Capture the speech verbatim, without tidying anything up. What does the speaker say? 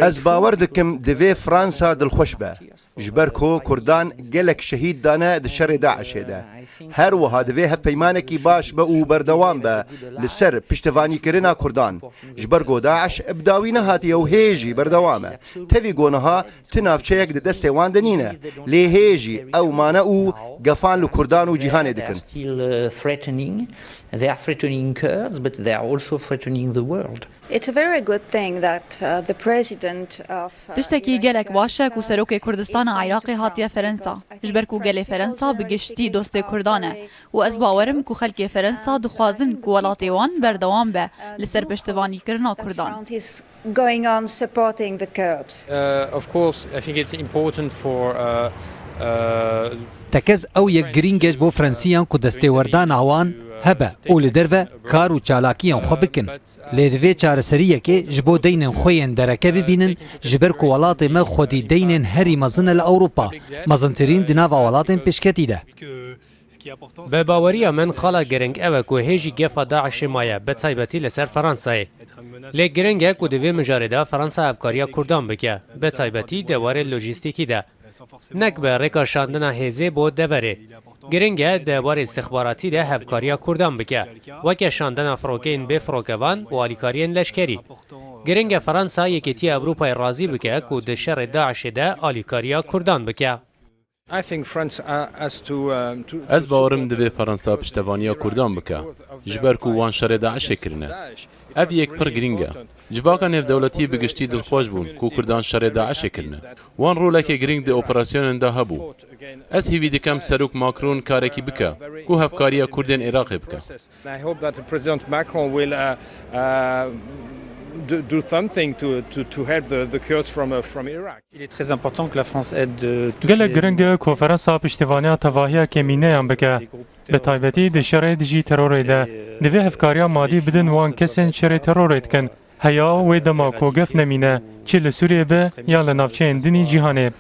Ez bawer dikim divê Fransa dilxweş be, ji ber ku Kurdan gelek şehîd dane di şerê DAIŞê de. Her wiha divê hevpeymanekî baş be û berdewam be li ser piştevanîkirina Kurdan. Ji ber ku DAIŞ bi dawî nehatiye û hê jî berdewam e. Tevî ku niha tu navçeyek di destê wan de nîne. Lê hê jî ew mane û gefan li Kurdan û cîhanê dikin. Still uh, threatening. They are threatening Kurds, but they are also threatening the world. It's a very good thing that uh, the president of uh, Tiştekî gelek baş e ku Serokê Kurdistana Iraqê hatiye Ferensa, ji ber ku gelê Ferensa bi giştî dostê Kurdan e û ez bawerim ku xelkê Ferensa dixwazin ku welatê wan berdewam be li ser piştivanîkirina Kurdan. Going on supporting the Kurds. Uh, of course, I think it's important for uh, uh, Tekez ew yek girîng e ji bo Fransiyan ku destêwerdana wan hebe û li derve kar û çalakiyan xwe bikin. Lê divê çareseriyekê ji bo deynên xwe yên dereke bibînin, ji ber ku welatê me xwedî deynên herî mezin e li Ewropa, mezintirîn di nava welatên pêşketî de. Bi baweriya min xala giring ew e ku hê jî gefa DAIŞê maye, bi taybetî li ser Fransayê. Lê giring e ku di vê mijarê de Fransa hevkariya Kurdan bike, bi taybetî di warê lojîstîkî de. Nek bi rêka şandina hêzê bo deverê. Giring e di warê îstixbaratî de hevkariya Kurdan bike, weke şandina firokeyên bê firokevan û alîkariyên leşkerî. Giring e Fransa Yekîtiya Ewropayê razî bike ku di şerê DAIŞê de alîkariya Kurdan bike. I think France uh, has to, um, to, Ez bawerim divê Fransa piştevaniya Kurdan bike, ji ber ku wan şerê DAIŞê kirine. Ev yek pir girîng e. Civaka nêvdewletî bi giştî dilxweş bûn ku Kurdan şerê DAIŞê kirine. Wan roleke girîng di operasyonên de hebû. Ez hêvî dikem Serok Macron karekî bike ku hevkariya Kurdên Iraqê bike. I hope that President Macron will uh, uh, do, do something to, to, to help the, the Kurds from, uh, from Iraq. Gelek giring e ku Fransa piştevaniya tevahiya kêmîneyan bike, bi taybetî di şerê dijî terorê de. Divê hevkariya madî bidin wan kesên şerê terorê dikin. Heya wê dema ku gef nemîne, çi li Sûriyê be ya li navçeyên din ê cîhanê.